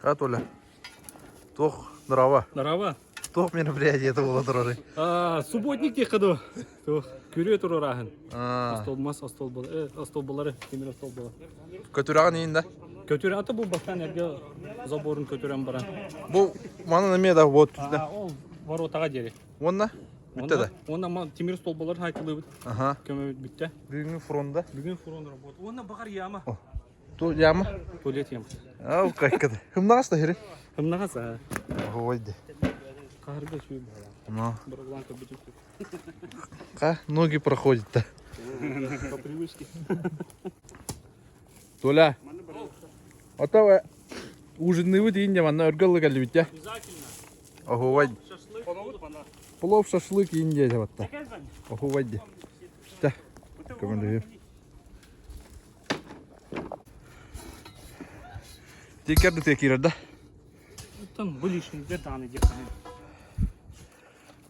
А, Толя, туох здорово. Здорово. Туох мероприятие буола турарый? А, субботник диэххэ дуо? Туох, күрүө туруораһын. Остолбас, остолбалары, остолбалары, тимир остолбалар. Көтүрэҕин иин да? Көтүр аты бу бастаан эргэ заборун көтүрэн баран. Бу манан эмиэ да вот түстэ. Ол воротаҕа диэри. Уонна бүттэ да? Уонна тимир остолбалар хайкылыыбыт. Аха. Көмөбүт бүттэ. Бүгүҥҥү фронда? Бүгүн фронт работа. Уонна баҕар яма. Ту яма? Туалет яма. Ау, кайкада. Хымнаҕас да хири. Хымнаҕас аа. Ой, де. Хаһырга сүү буолла. Но. Бырылаан көрбүтүм. Ха, ноги проходит-то. По привычке. Толя. Ото ужинныыбыт иин манна өргө ылы кэллибит я. Обязательно. Оһуобай. Шашлык. Плов шашлык иин диэ батта. Оһуобай ди. Та. Көмөлөһүө. Тикер да киирэр да. Оттон бу лишниктер даҕаны диэххэ.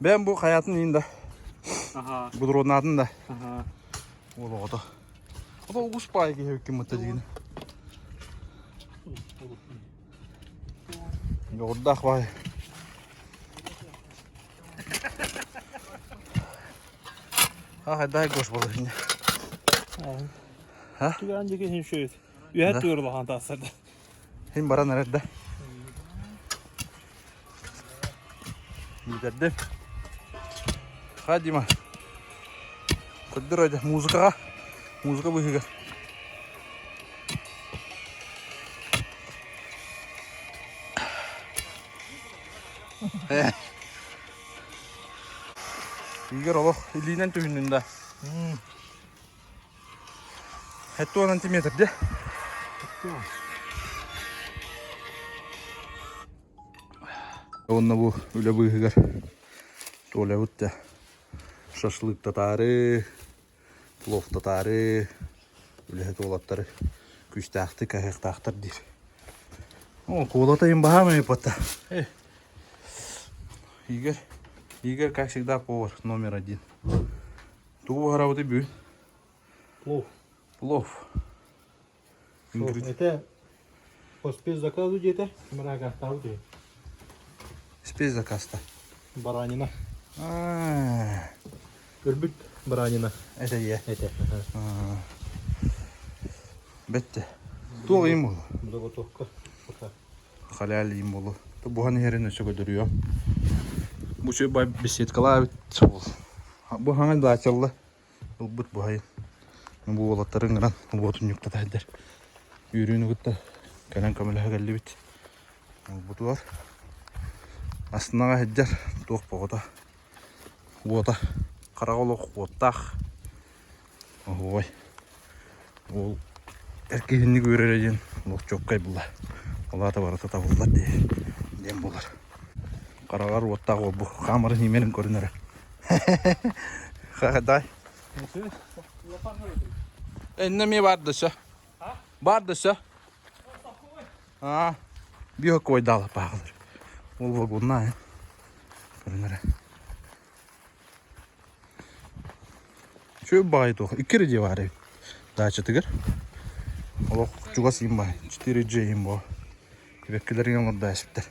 Бэйэм бу хайатын иин да. Аха. Гудронатын да. Аха. Уол оҕото. Ото угус паай киһи ким мытта дигин. Дьоҕурдаах баай. А, дай гош болуһуння. А? Түгэн диэки иһин шөйүт. Үһэ түөр улахан таасарда. Хин баран эрэр да. Бүтэрдим. Ха, Дима. Көрдөр айда музыкаға. Музыка быһыга. Игорь олох илиинэн түһүннүн да. Хеттуон сантиметр де. Онно бу үлэ быыһыгар Толябыт да шашлыктатаары, пловтатаары, үлэһит уолаттары күүстээхтик аһыахтаахтар диир. О, куолата им баһаам эппатта. Игорь, Игорь, как всегда, повар номер один. Тугу буһарабыты бүгүн? Плов. Плов. Это по спецзаказу диэтэ, мыраагахтаабыт үһү. Спецзаказта. Баранина. А, Өлбүт баранина. Это я. Это. Бетте. Туох им болу? Заготовка. Пока. Халяль им болу. Бухан иһэрин өссө көдөрүө. Бу чөй бай беседкалаабыт сол. Бу хаҥан даачалла. Ылбыт буһайын. Бу уолаттары ыҥыран уотун ньуктата сылдьар. Үөрүүнү кытта кэлэн көмөлөһө кэллибит. Ылбытыгар астынаҕа сылдьар туох боҕото уота хараҕа олох уоттаах оһуобай уол эр киһинник үөрэрэ диэн олох чуоккай булла ол аата барыта табыллар диэн буолар хараҕар уоттаах уол бу хаамарын иимэрин көрүнэрэ дай Эннэ эмиэ баар да сөп. Баар да сөп. Аа, био койдаала пааҕылар. Ол вагонна көрүнэрэ. Үчүгэй баҕайы туох икки эрэ дьиэ баар эбит даачатыгар. Олох чугас иим баай 4G иим буо. Кибэккилэрин олордо эсиптэр.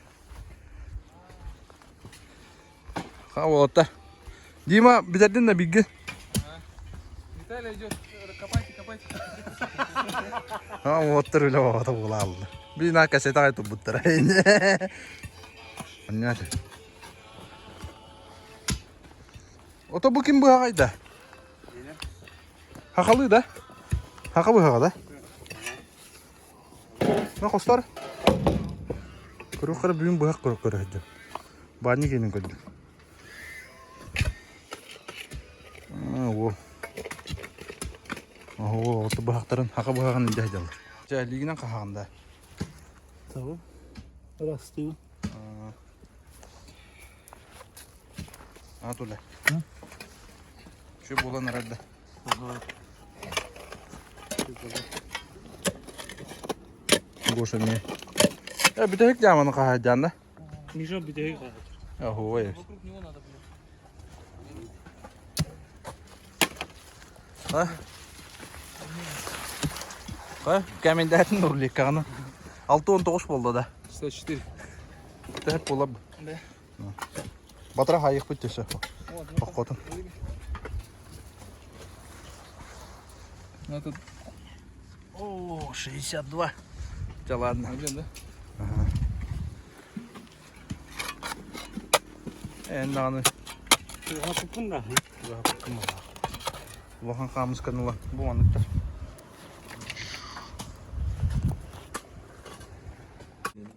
Ха уолаттар. Дима, бүтэрдин да билгин. Виталий идет, копайте, копайте. А уолаттар үлэ баҕата буолааллар. Блин, а кассетаҕа турбуттара. Понятно. Ото бу ким быһаҕай да? Хахалыы да? Хаха быһаҕа да? Ну, хостор. Көрүөххэ бүгүн быһах көрө көрө Баанньык иэнин көрдүм. Оо. Оо, ото быһахтарын, хаха быһаҕын илдьэ сылдьаллар. Чэ, илиигинэн хаһаҕын да. Tamam. Rastlayayım. А туля. Şu буолан эрэр да. Гоша эмиэ. Э, бүтэһик дьааманы хаһаайдаан да. Миша бүтэһик хаһаайдар. Оһуой. Вокруг него надо было. А? А? Кэминдээтин руликкаҕына. 6-19 буолла да. 64. Тэһэп буолар. Да. Батыра хайыхпыт төсө. Хоххотун. Ну тут О, 62. Да ладно. один, да? Эн даҕаны Туһаппын да. улахан хаамысканы ыла бу манныктар.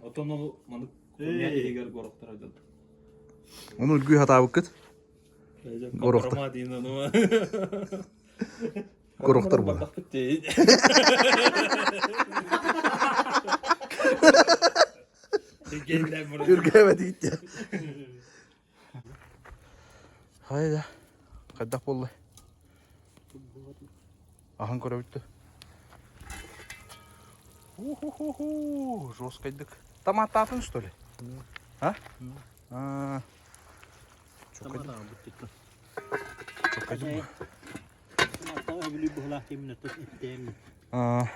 Отон ол маннык курня иһигэр горохтара дьон. Ону үргүү хатаабыккыт? Горохтар. Компромат диин ону. Горохтар була. Бардахпыт дии. Үргээбэтигит дии. Хайда. Хайдах буолла? Аһан көрөбүт да. Уху-ху-ху, жесткайдык. Томаттаатын, что ли? А? А. Чоккайдык. Чоккайдык. А.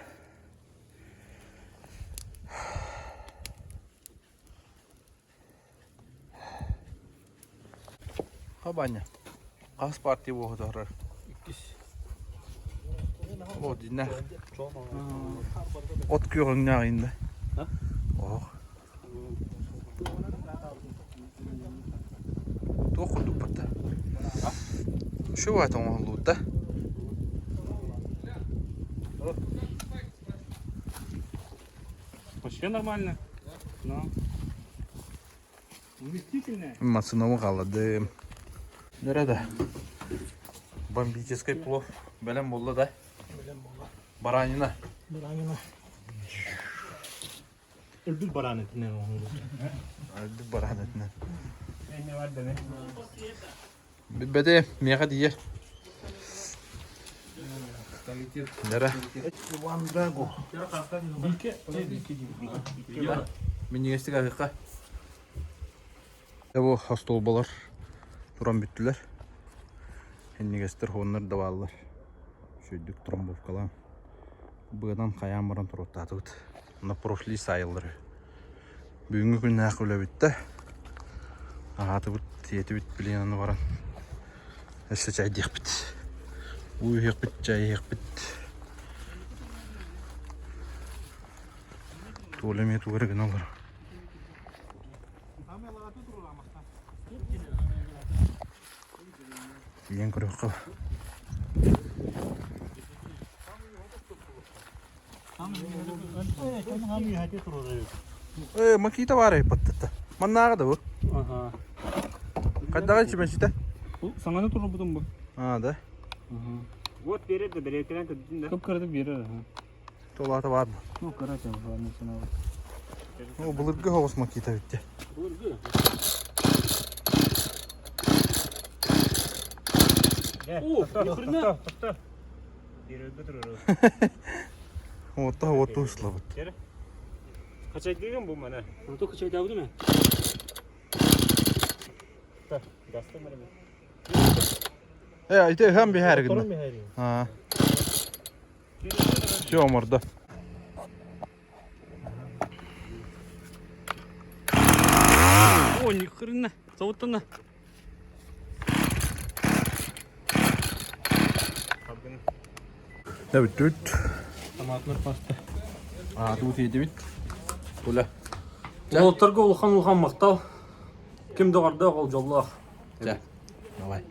Хабаня. Хас партия буоһутар? О, динэ. От күөҕүҥнээх иннэ. Ох. Туох курдук барда? Шубат оҥоһуллубут да? Вообще нормально. Но. Вместительная. Массыынабын хаалладым. Нөрө да. Бомбический плов. Бэлэм буолла да? Баранина. Баранина. Өлбүт баран этинэн оҥорбут. Өлбүт баран этинэн. Бүппэтэ, миэхэ тиийэ. Нөрө. Иван Драгу. Минньигэстик аһыахха. Бу остуолбалар туран бүттүлэр. Иннигэстэр хуоннар да бааллар. Үчүгэйдик тромбовкалаан быанан хайаан баран туруоттаатыбыт. Онно профили саайыллар үһү. Бүгүҥҥү күннээх үлэ бүттэ. Аһаатыбыт, сиэтибит билигин аны баран өссө чэйдиэхпит. Уу иһиэхпит, чэй иһиэхпит. Толя эмиэ тугу эрэ гына олорор. Тиийэн көрүөххэ. Э, Макита баар эппаттата. Маннааҕы да бу. Ага. Хайдаҕай чимэчитэ? Бу саҥаны турбутум бу. А, да. Вот берет да берекелен көдүн да. Кып кыратык биэрэр. Ага. Толаата баар бу. Ну, короче, ладно, сынабы. О, былыргы соҕус Макита бүттэ. О, ни хрена. Отта оту услабыт. Качайдыгын бу мана. Ото качайдабыды ме? Э, ити ыһан биһээр гынна. Аа. Все омордо. О, ни хрена. Заводтан Да бүттүбүт. Томатный паста. Аа, туу тиийдибит. Туля. Уолаттарга улахан улахан махтал. Ким доҕордоох ол дьоллоох. Чэ. Давай.